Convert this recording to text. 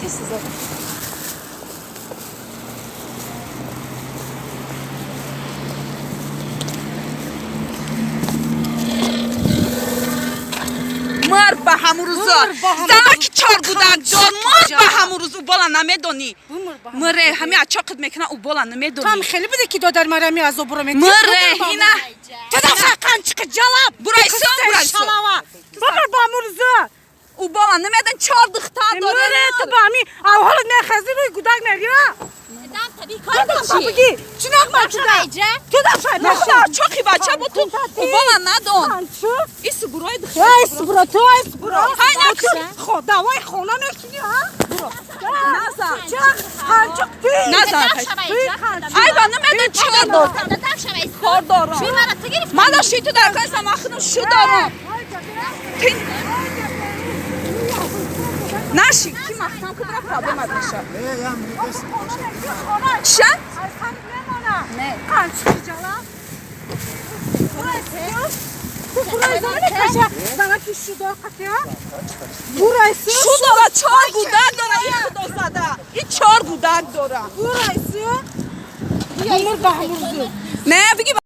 Мар ба ҳамун рӯзо. Занаки чор гудак дор, мар ба ҳамун рӯз, убола намедонӣ. Мре, ҳами ачоқит мекуна, убола намедонӣ. Там хеле буде ки додар марами азобро мети. Мре, ина. Тадафа қанчиқи ҷалаб. Бурайсон, бурайсон. Бумр ба ҳамун рӯзо. Убола намедон, чор духтар дорӣ. Мре, ту ба ҳами авҳолат мехазӣ, рӯи гудак мерия. Бигӣ, чӣ нағма чуда? Ту дафа Нахуда чоқи бача бо ту убола надон. Ису бурои духтар. Ай сбро, ту ай сбро. Ҳай накун. Давай хона мекунӣ, ҳа? Буро. Назан. Қанчиқ ти. Назан. Ай ба намедон чор дор. Кор дорам. Мана ши ту дар кайсам, ман худам шу дорам. Наши ки махтам кудра проблема меша. Ча? Не. Қанчиқи ҷалаб. Шу дора, чор гудак дора, и худозада. И чор гудак дора. Не, биги.